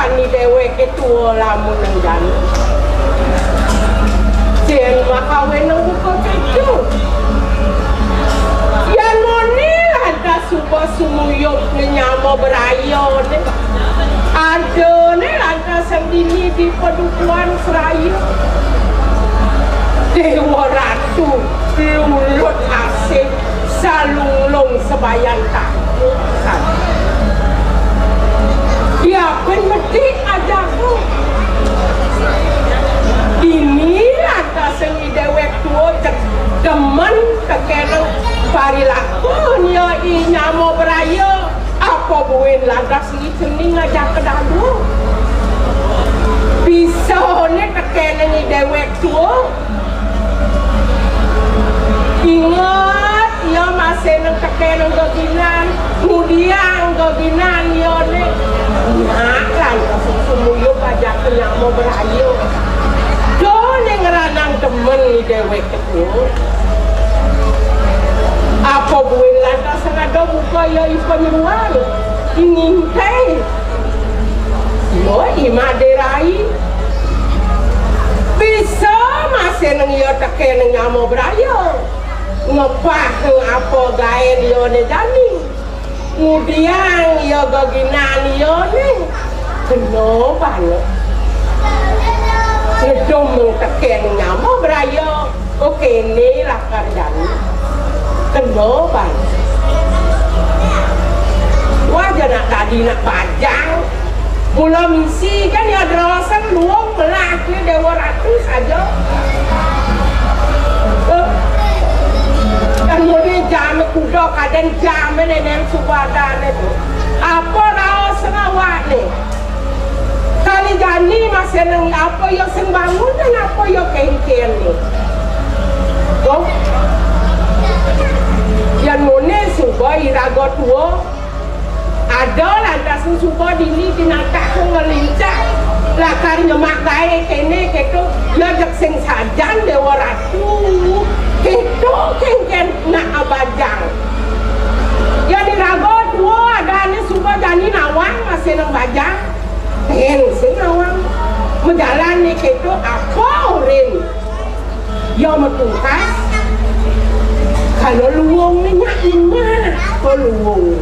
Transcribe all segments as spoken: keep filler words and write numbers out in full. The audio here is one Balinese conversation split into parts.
Ni déwéké tua lamun nang jani. Yén makawin nang buka kéto. Yén muni lantas suba sumuyub nyama brayané. Adané lantas sing dini di padukuhan Sraya. Déwa Ratu lulut asih salunglung sabayan takut. Diapin medik ajaku. Dini lantas sing déwék tua cek demen tekénang parilakun ya i nyama braya. Apa buin lantas i cening ngajak kedadu? Bisané tekénang i déwék tua. Inget, ia masih nang tekénang geginan, ngudiang geginan iané. Nyak lantas sumuyub ajak nyama braya. Doné ngranang demen i déwék. Apa buin lantas ada buka ya i panyeruan, i ngintai. Yo, i Madé Rai. Bisa masih nang ia tekénang nyama braya. Ngepah nang apa gaén iané jani. Ngudiang ia geginan iané. Kena banget. Ngedum nang tekénang nyama braya. Oh, kéné lakar jani. Kena banget. Wah, ja nak dadi nak bajang. Mula misi kan ya draosan luung melah ké Déwa Ratu saja. Eh, kan muni jamé kuda kadén jamé nénéng subadané to. Apa raos awakné? Kali jani masih nang apa ya sing bangun dan apa ya kénkén né. Tuh. Yén muni suba iraga tua, ada lantas suba dini tinatah ngelincah. Lakar nyemak gaé kéné kéto, ya jeg sing sajan Déwa Ratu. Kéto kénkén nak abajang. Yén iraga tua adané suba jani nawang masih nang bajang. Tén sing nawang. Majalan né kéto apa orin? Ya matungkas. Kalau luung né nyak imah, apa luung.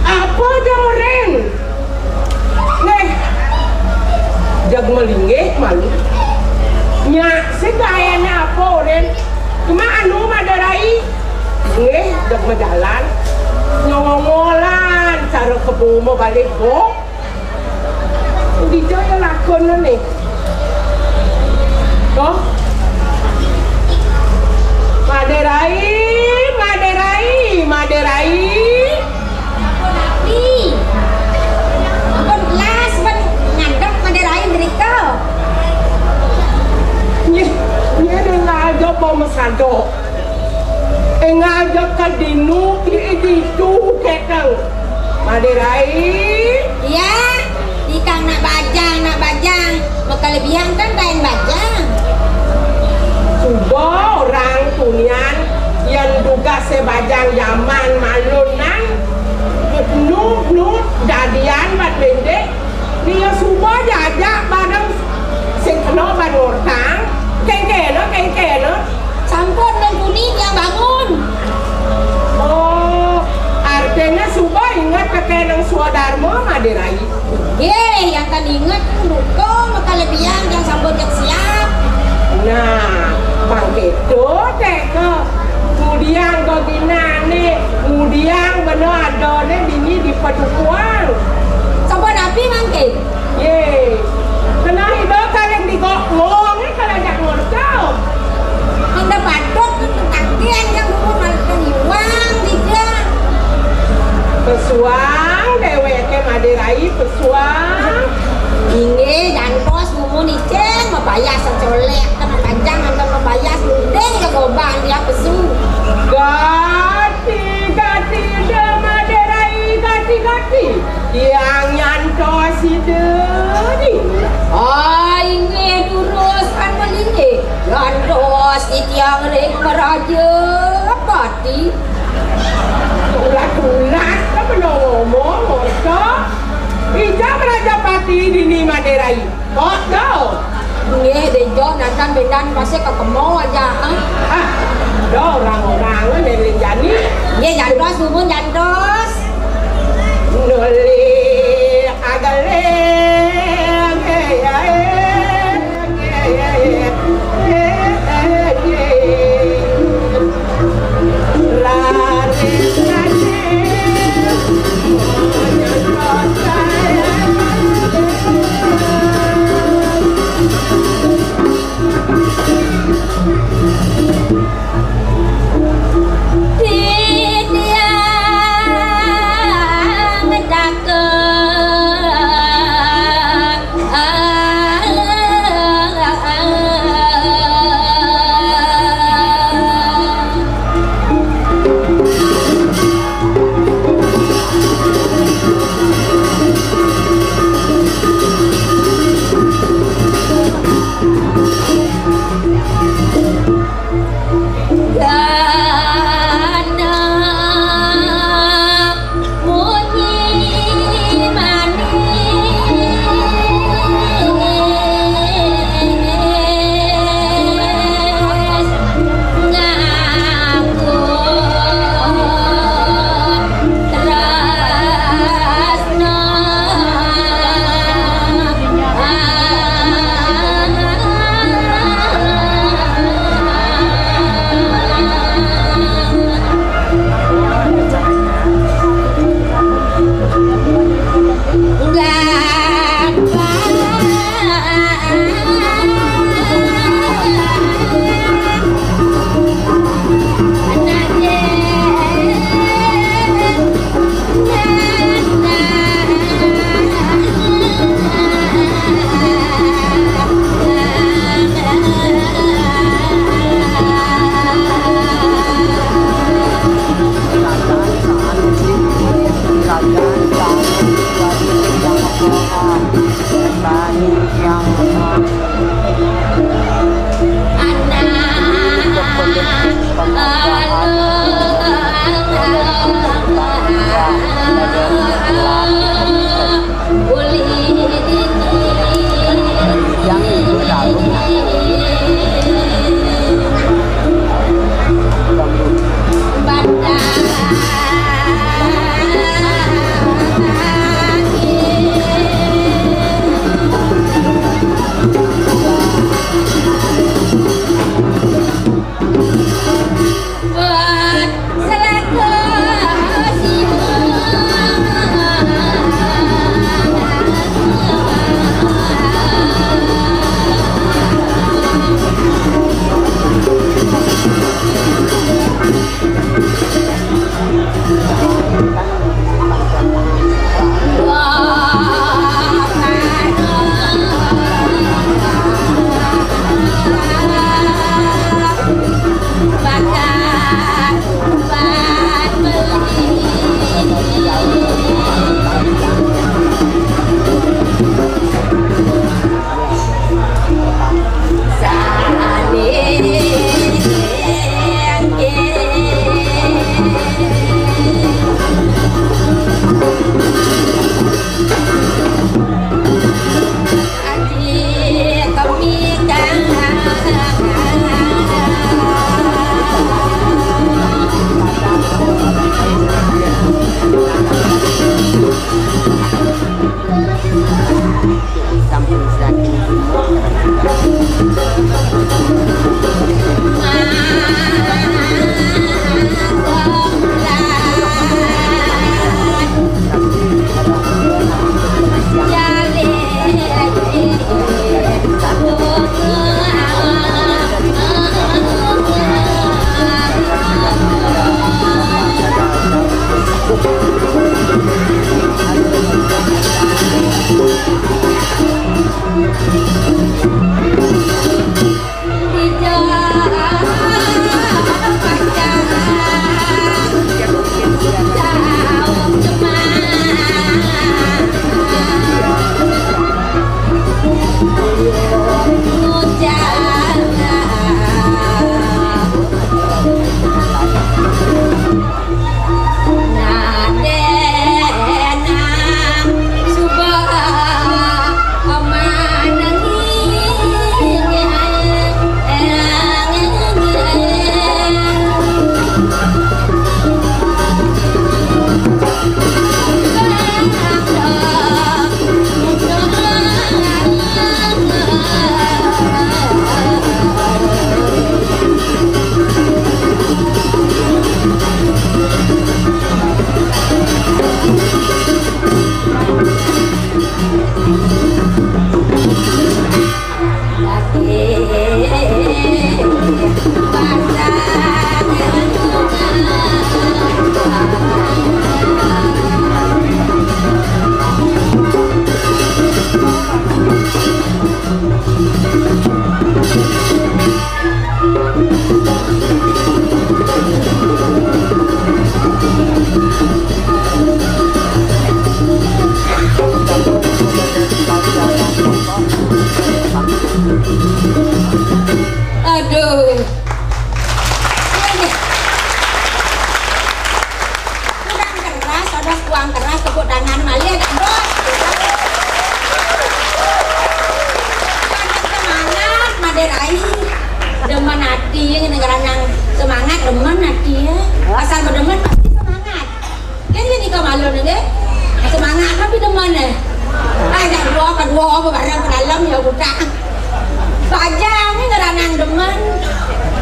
Apa ja orin? Néh. Jag malinggih malu. Nyak sing gaéné apa orin? Cuma anu Madé Rai. Nggih, jag majalan. Nyongolan cara kebo mabalih bok. Dija ya lakonané. Toh? Madé Rai, Madé Rai, Madé Rai. Ampun, Abi. Ampun, kelas, ban ngadep Madé Rai mrika. Nggih, nggih, ning aja apa masada. Énggal ja ka dinu, ditu kéteng. Madé Rai. Iya, dikang nak bajang, nak bajang. Makalebihan kan kain bajang. Suba orang tunian, yén dugasé bajang jaman malunan, nu, nu, dadian bad béndék, Nia suba jajak bareng sing kena ban ngortang. Kéngkéna, kéngkéna. Sampun nang tuni tiang bangun. Oh, artinya suba inget kéné nang swadarma, Madé Rai. Nggih, yang kan inget luka makalebihan yang sampun cek siap. Nah, mangkéto téh. Ngudiang geginané, ngudiang bena adané dini di padukuhan. Sapa napi mangkin? Yé. Kena iba kaling digok ngongé kala jak ngorta. Anda patut tetakian yang dulu malah iwang dija. Pesuang déwéké Madé Rai, pesuang. Inggih, jantos Mun icén mabayas sacolék, kena panjang antar mabayas muding ka goban dia pesu. Gati, gati, Ida Madé Rai, gati, gati. Tiang nyantos Ida di. Ah, inggih durus kan malinggih. Nyantos di tiang ring maraja pati. Ulat-ulat ka bena ngomong, orta. Ija maraja pati. Dini Madérai. Kok do? Nggih, Déjo, nandan bendan pasé kekemo aja, ah. Ah, do orang-orang eling jani. Nggih, jantos, nuwun jantos. Nuli ageling, eh, eh, eh, eh, eh, eh, eh.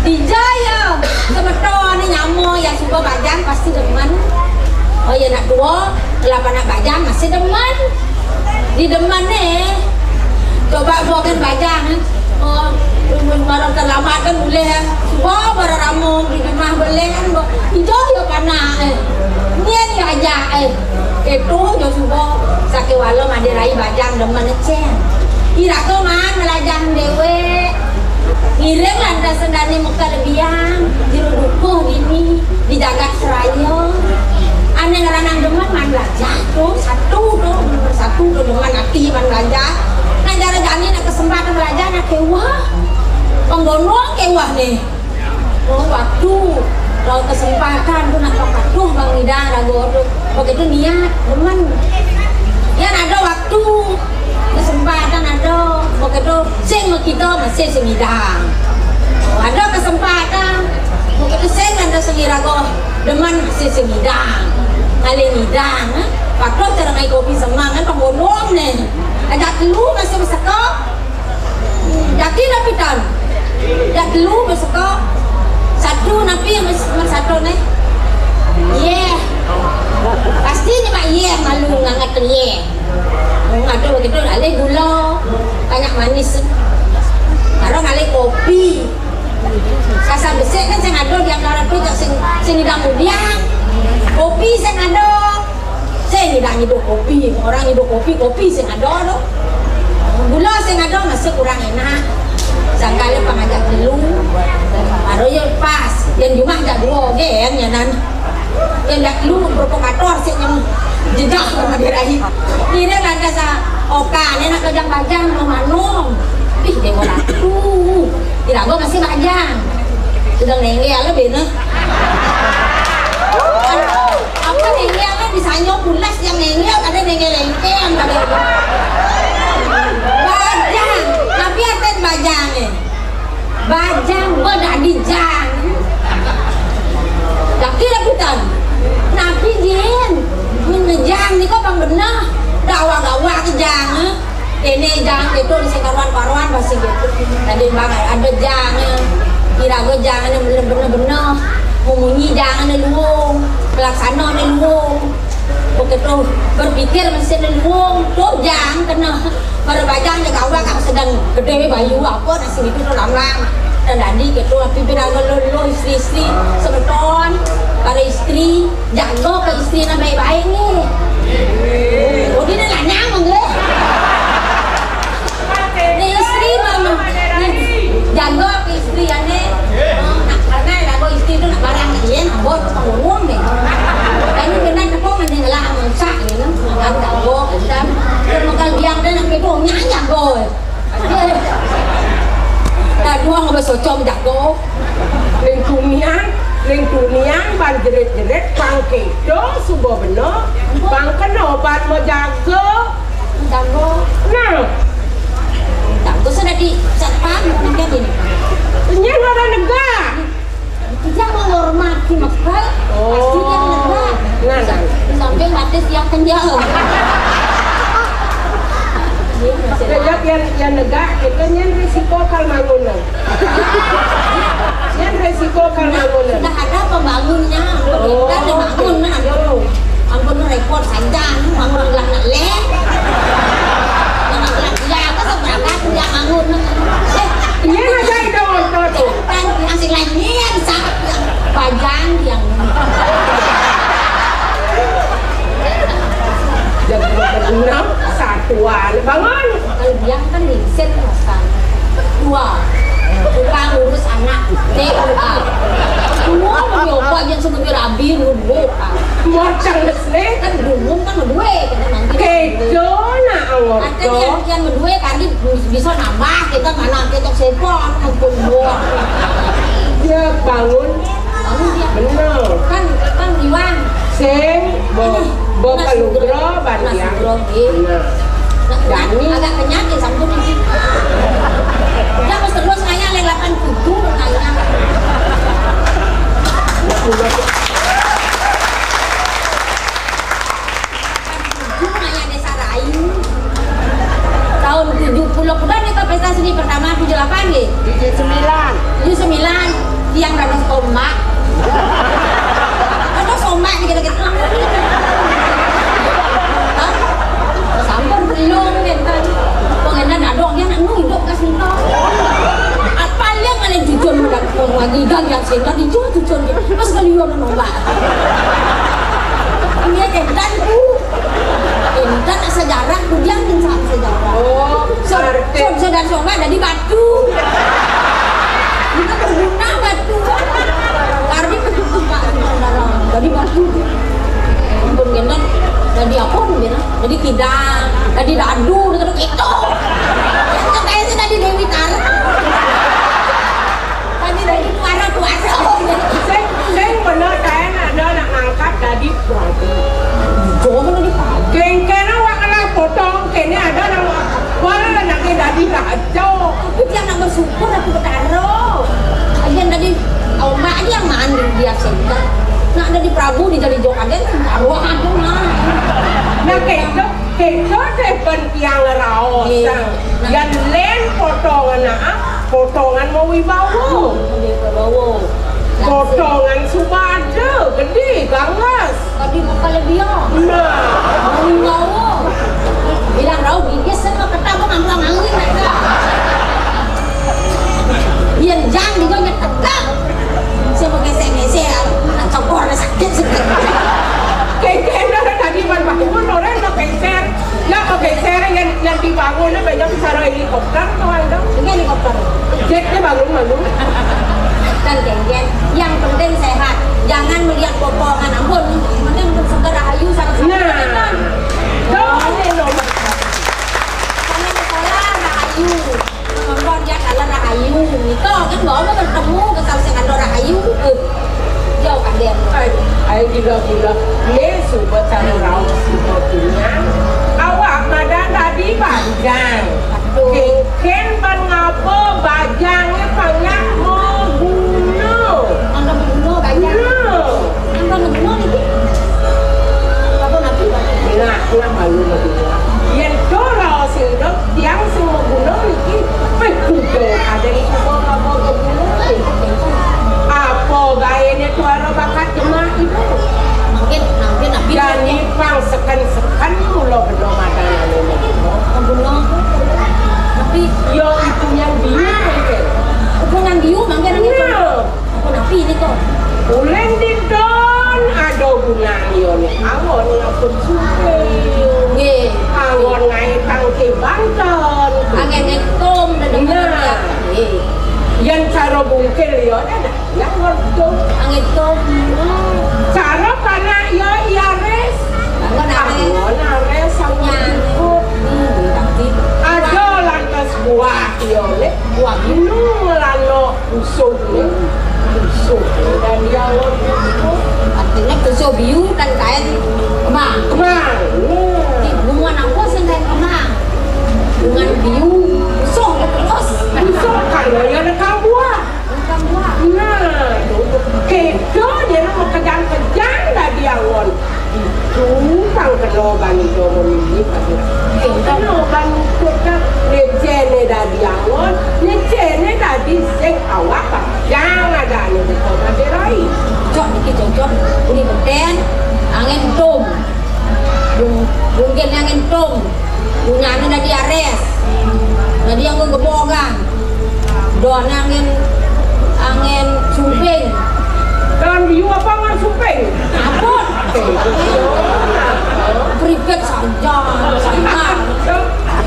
Dija ya, semeton nyama ya suba bajang pasti demen. Oh ya, nak tua, kelapa nak bajang masih demen. Di demen nih. Coba buatin bajang. Oh, mara terlambat kan boleh. Suba bara rama di rumah boleh kan. Ijo ya panak, eh. Nian ya aja, eh. Itu ya suba. Sakewala madi rai bajang demen, cen. Iraga maan melajah dewek. Ngiring lantas sendane mekelebihan, jero dukuh dini, di jagat seraya. Ane ngranang demen maan belajar to, satu to, nomor satu to demen ati maan belajar. Nah, jara jani nak kesempatan belajar nak kewah. Penggondong kewah nih. Oh, waktu, kalau kesempatan tu nak patuh bang idang raga tu. Begitu niat, demen. Yan ada waktu, kesempatan ada, begitu sing kita masih sing idang. Oh, ada kesempatan, begitu sing ada sing iraga, demen masih sing idang. Kali idang, eh? Patuh cara ngai kopi semang kan penggondong nih. Ajak telu masih berseka. Daki napi tan? Dak telu beseko. Satu napi yang mes-, nomor satu ne? Ye. Pasti ni mak ye malu ngangat ye. Ngadu begitu alih gula, banyak manis. Baru ngalih kopi. Kasar besik kan sing ada di antara tu, sing, sing idang udiang. Kopi sing ada. Sing idang ngidup kopi, orang ngidup kopi, kopi sing ada tu. Gula sing ada masih kurang enak. Sangkala pangajak telu. Baru ya pas. Yang jumah jak dua, geng, ya nan. Yang jak telu provokator sih yang jedah sama dirahi. Ini lantas ah, oka, ini nak kejang bajang, mau manum. Ih, dia mau ratu. Tidak, gua masih bajang. Sedang nengge, ya, lo bena. Apa nengge, apa bisa nyo pulas yang nengge, ada nengge lengkeng, ada. Bajang, tapi aten bajang, eh. Bajang, gua dah di jang. Tapi dah putar. Tapi, Jin, mun ngejang ni kok bang bener. Gawa-gawa ke jang, eh. Ini jang itu di sekaruan-karuan pasti gitu. Tadi bang ada jang, eh. Kira gua jang ini bener-bener bener. Memunyi jang ini luung. Pelaksana ini luung. Begitu berpikir mesti luung. Tuh jang kena. Baru bajang dia gawa kan sedang gede bayu apa nasi itu tu lamlang. Dan tadi gitu, tapi bila lo, lo istri-istri semeton, para istri, jaga ke istri nak baik-baik ni. Oh, dia nak nyamang le. Ni istri mama. Ni jaga ke istri ane. Nak karena jaga istri tu nak barang nak yen, abot pengurung deh. Kami kena tepung nanti ngelah masak ni, kan? Makan tak abot, kan? Makan biang dan nak kepo, nyanyi abot. Dah dua ngapa socom jago. Ling tunian, ling tunian, ban jerit-jerit, pang kedo, suba bena, pang kena obat mejaga. Jago. Nah. Jago sudah di satpam, mungkin ini. Nya orang negara. Dia menghormati Makal, oh, pasti dia menegak. Nah, nah. Di samping batis yang kenyal. Sejak yang, yang negak, kita nyen risiko kal mangun, nah. Nyen risiko kal mangun, nah. Sudah ada pembangunnya, oh, pemerintah dibangun, nah. Ampun, repot saja, bangun bilang nak leh. Nak bilang iya, apa seberapa punya bangun, nah. Eh, ini aja itu motor tuh. Kan masih lainnya yang sangat Bajang yang jam enam satuan bangun. Kalau biang kan lisin kan. Dua. Tukang urus anak. T U A. Dua mencoba yang sebut rabi rubuk. Macam lesne. Kan dulu kan dua. Kejo nak awak. Ada yang, yang dua kali bisa nambah kita mana kita sepon ampun dua. Dia bangun. Bener. Kan, kan Iwan. Sing, bo, bo Mas Nugroho, Mas Nugroho, nggih. Bener. Nah, agak kenyang ya, sampun iki. Ya, wis terus ngayal yang delapan tujuh ngayal. Tujuh ngayal Desa Rayu. Tahun tujuh puluh, udah nih ke pesta seni pertama tujuh delapan nih. Tujuh sembilan. Tujuh sembilan. Tiang dados ombak. Dados ombak dikit-dikit. Hah? Sampun belum, ngenten. Pengen ada dong, yang anu hidup ke sini. Apa yang kalian jujur mendapat lagi gagal sih? Tadi jujur, jujur. Pas kalian ombak. Ini ya, dan Bu. Ini kan sejarah, kudiang pun sama sejarah. Oh, so, so, so, dan so, nggak ada di batu. Itu berguna batu. Karena ketutup, Pak, sementara. Jadi batu. Ampun, gendon. Jadi apa, gendon? Jadi kidang, jadi dadu, gitu, gitu. Itu kayak si tadi Dewi Tara. Tadi dari kuara-kuara. Sing, sing bener kae nak ada nak ngangkat dadi prabu. Jangan dadi prabu. Kengkene wak kena potong, kene ada nang wala nak dadi raja. Tapi dia nak bersyukur aku Betara. Aja tadi ombak aja yang mandi dia sehingga nak dadi prabu di jali jok aja arwah aja mah. Nah, kayak itu, kayak itu deh ben tiang raos. Iya. Nah. Yan len potongan, ah, potongan mau wibawa. Mau wibawa. Potongan suba ada, gede, ganggas. Tadi bukan lebih ya. Nah. Mau wibawa. Bilang rau gigi sama ketemu ngambil angin aja. Yan jang di gua nyetegak. Saya mau gesek-gesek, cokor sakit sakit. Kayak tadi ban bangun, orang mau geser. Lah, oke, sering yang, yang dibangun itu banyak bicara helikopter atau ada? Ini helikopter. Jetnya bangun malu. Dan kemudian yang penting sehat. Jangan melihat potongan, ampun. Yang penting seger rahayu sama-sama. Nah. Jangan nomor. Sama sekolah rahayu. Nonton ya kalau rahayu. Itu kan bawa bertemu ke salah sing ada rahayu. Eh, jauh kan dia. Ai, ai gila-gila. Ni suba cara raos suba punya. Awak madan tadi bajang. Aduh. Kengken ban ngapa bajangnya banyak maguna. Angka maguna bajang. Nah. Angka maguna niki. Apa napi bajang? Nah, nah, malu maguna. Yen to raos sing dok, tiang sing maguna niki. Peh, kuda ada yang suka ngapa maguna. Apa gaene tuara bakat jemak itu? Mungkin, mungkin napi. Jani pang seken-seken mula beda madanane. Maguna. Tapi ya, ibu yang biu mungkin. Ibu yang biu mungkin. Nah. Apa napi ini kok? Uleng didon, ada gunang yo ni. Awon ngapun suke. Nggih. Awon ngaitang ke Banten. Angin ngetum dan. Nah. Nggih. Yang cara bungkil yo, ada. Yang ngetum. Angin tum. Cara panak yo iaris. Bangun ares. Bangun ares sama cukup. Hmm, tapi. Ada lantas buah yo ni. Buah. Gunung ngelano. Busuk, ya. Busuk. Dan dia orang busuk. Artinya busuk biu dan kain kemang. Kemang. Nah. Di bunga apa sih kain kemang? Bunga biu, busuk terus. Busuk kalau ya ada buah. Ada buah. Nah, tuh. Kedo dia nak kejang-kejang dah dia orang. Itu pang kena bani domo nini pada. Kena bani kota lecene dadi angon, lecene dadi sing awak. Jangan ada anu betul pada rai. Cok niki cocok, uni beten, angin tum. Bung-, mungkin angin tum. Punyane dadi ares. Dadi yang gebogan. Don angin, angin sumping. Don biu apa angin sumping? Apa? Keripik saja, saja.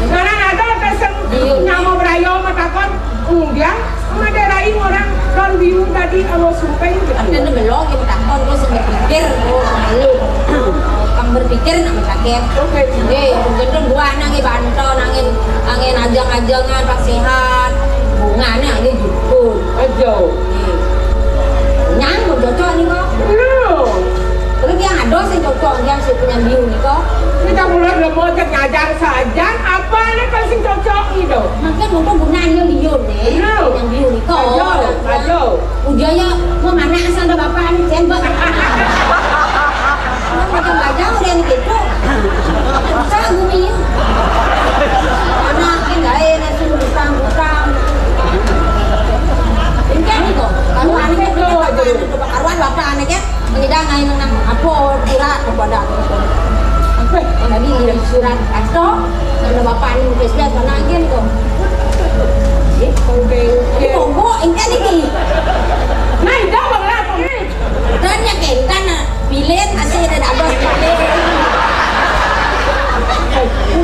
Karena ada orang yang nama berayo matakon, kemudian ada lain orang don biu tadi angin sumping. Ada belok yang takon terus berpikir, oh, malu. Kang berpikir nak berpikir. Oke. Eh, mungkin buah nang banto, nangin, angin ajang-ajangan, pas sehat. Bungane angin jukun. Aja. Nyang mau cocok nih kok. Lho. Terus yang ada sing cocok, yang si punya biu nih kok. Kita mulai lemo cek ngajang sajan, apa nih kan sing cocok gitu. Mungkin untuk gunanya liur nih. Lho. Yang biu nih kok. Aja, aja. Ujaya mau mana asal ada bapak nih, jembek. Mau macam-macam udah nih gitu. Susah gue nih. Anak ini lain, itu utang-utang. Ini kan nih kok. Kalau anak Surat atau ada bapak ni mungkin sudah pernah agen kau. Eh, kau bengkel. Kau bengkel ini. Nah, itu apa lah? Dan yang kengkan, pilih masih ada dados pilih.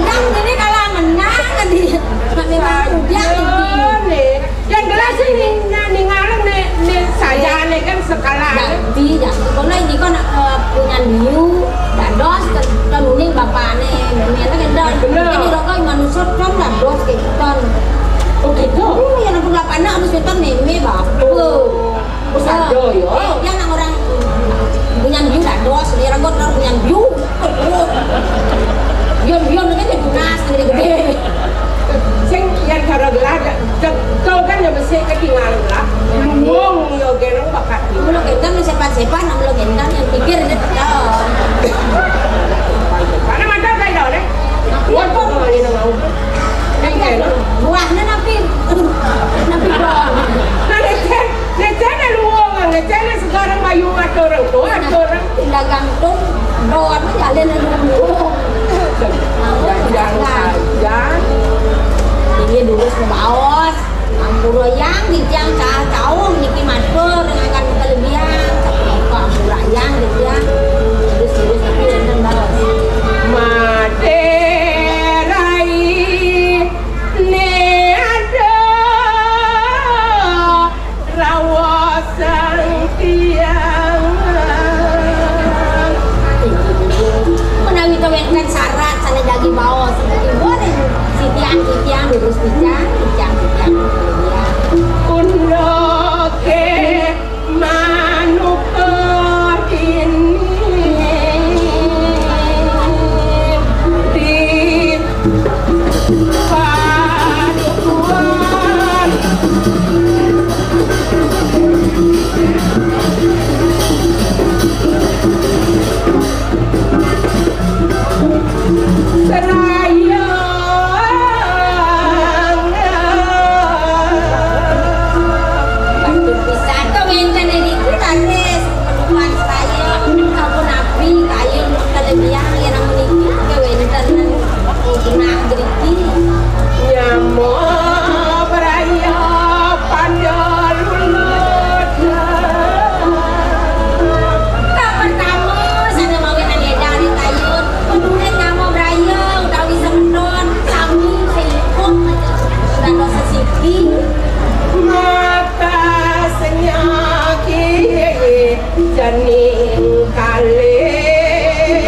Udah ini kalau menang tadi. Kami udah ini. Yang jelas ini, nah, ningalin nih, nih saja nih kan sekala. Jadi, ya, kono ini kan, eh, punya niu, dados, kan, kan uning bapakne, memene kan dah. Bener. Jadi, lo kan manusia kan dados kayak kan. Oh, gitu? Oh, yang ampun, bapakne harus kita meme, bapak. Oh. Oh, saja, ya. Eh, yang orang punya niu dados, dia ragot orang punya niu. Bion-bion kan dia tunas, gede-gede. Sing yang cara gelar, kau kan ya mesti ketinggalan lah. Luwung yo gerong bakat. Mulo gentan sepan-sepan, mulo gentan yang pikir dia tahu. Mana mata saya dah, deh. Buat kau mana mau? Yang kena. Buahnya napi, napi doang. Nah, lecen, lecen luwung, lecen sekarang bayu ngatur orang, tuh, ngatur orang. Tindak gantung, doang, jalan luwung. Jangan saja. Ini dulu sebaos. Ampura yang dijang cah caung niki matur dengan kelebihan. Ampura yang dijang. Terus, terus, tapi jangan baos. Mate rai ne ada rawa sang tiang. Menawi to wenten syarat sane jagi baos, boleh sitian-sitian lurus titiang, titiang, titiang. Pundoke manuka ini di padukuhan. Seraya Bantu pisan to wenten niku raris penuhan saya sampun napi kayun kelebihan yang namun niki kewenten genah driki. Nyamo beraya pada lulut. Kang pertama, sana mawi nang edan kayun. Pendulin nyamo beraya utawi semeton sami selingkuh dados sesiki. Maka senyaki janing kalih.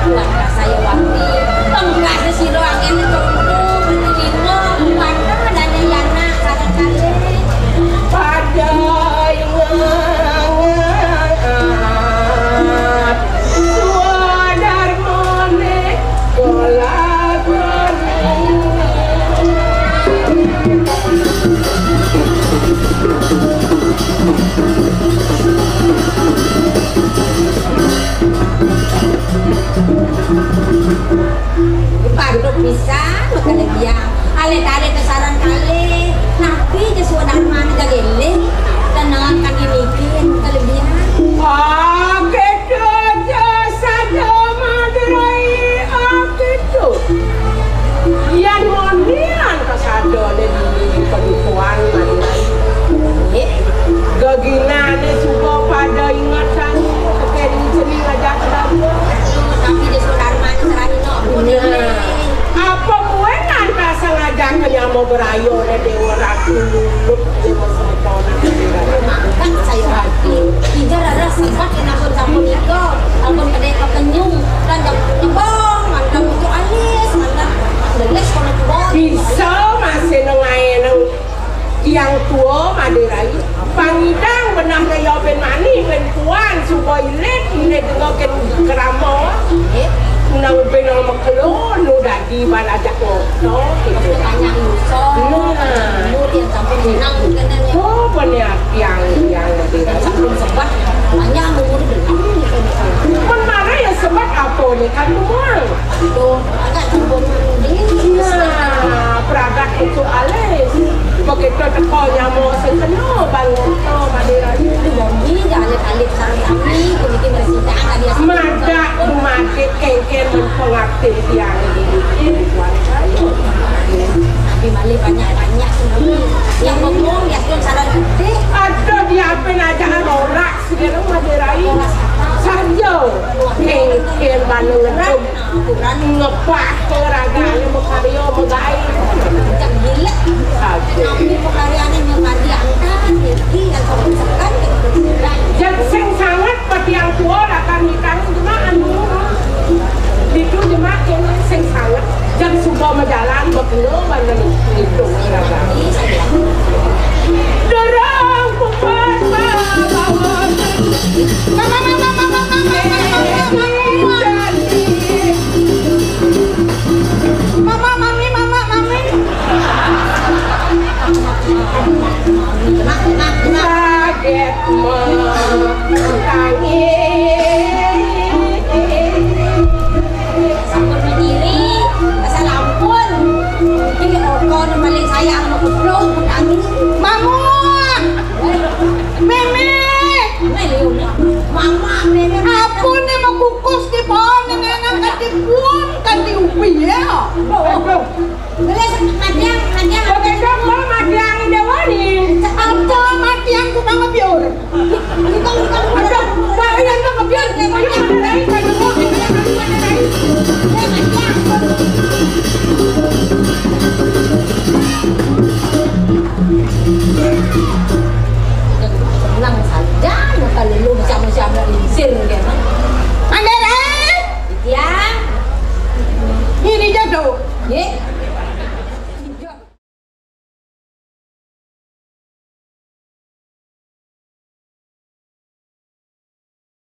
Maka saya wanti pengkasih sira angin contoh lima kuat dan yana kata kalih. Pada ingat swadarmane kolakone. Patut pisan makane biang. Alit-alit saran kalih. Napi Jeswa Darmane jagelih dan nangkan dimikin kelebihan. Akedo jasa dama gerai akedo. Yan monian kasada le dini penipuan mani. Nggih. Geginane suka pada ingetan keri seni ngajak kedamaian. Tapi Jeswa Darmane serahin ampun. Nah, apa kuenan rasa ngajak nyamo berayo le Dewa Ratu luluk nyamo semetonan. Mangkat saya hati. Ija rara sempat yen ampun sampun nika, ampun kedek kepenyung, dan jam nyebong, mantan pucuk alis, mantan gelis kono kebon. Bisa masih nengae nang tiang tua Madai Rai. Pangidang benah daya ben mani, ben puan, suba ilit, ilit denga ken kerama. Nang ben nang mekelo, nu dadi ban ajak ngoto, gitu. Tanya Yuson. Nah. Ibu dia sampai senang, bukan hanya. Oh, bener, tiang, tiang, tiang. Sampai sempat, tanya umur berapa, gitu. Pun marah ya sempat apa ni, kan, Tuan? Aduh, agak campur mandi. Nah, peragat itu alis. Kita teka nyama sing kena ban ngoto Madé Rayi. Duh, Mami, alit-alit sami-sami, puniki mresita kadi asa. Madak dumadik kéngkén men pangabdin tiang iki. Nabi malih banyak-banyak sami. Tiang bengong, ya, tiang salah gedé. Aduh, diapin aja rorak. Sira Madé Rayi saja kéngkén bana ngedum ngepah ragané makarya magaé. Cak gilek. Saja. Nami pakaryané nyang kadi angkat, niki, yang sopan sekan, yang bersekan. Jan sing sanget patiang tua lakar nitang jemaah anu. Ditu jemaah kéné sing sanget. Jam suba majalan, bakula, bana ngitung iraga. Dorong kupat bawa. Mama, mama, mama, mama, mama, mama, mama. Mama, mami, mama, mami. Sagét, Ma. Tangi. Sampun berdiri, asal ampun. Iki rokok nu paling sayang, mau keblung, mau tangi. Mamut! Mémé! Mémé, Liu. Mama, Mémé. Ampun, né mau kukus di pohon, né nang kadi pun, kadi ubi ya. Oh, oh. Boleh, Madiang, Madiang. Oke, dong, mau Madiang Indawani. Apa Madiang ku mau ngebiur? Aduh, Pak Ian mah kebiar. Tenang saja, maka lulu sama-sama lingsir, kan? Andai, Rai. Iya. Ini jodoh. Ye.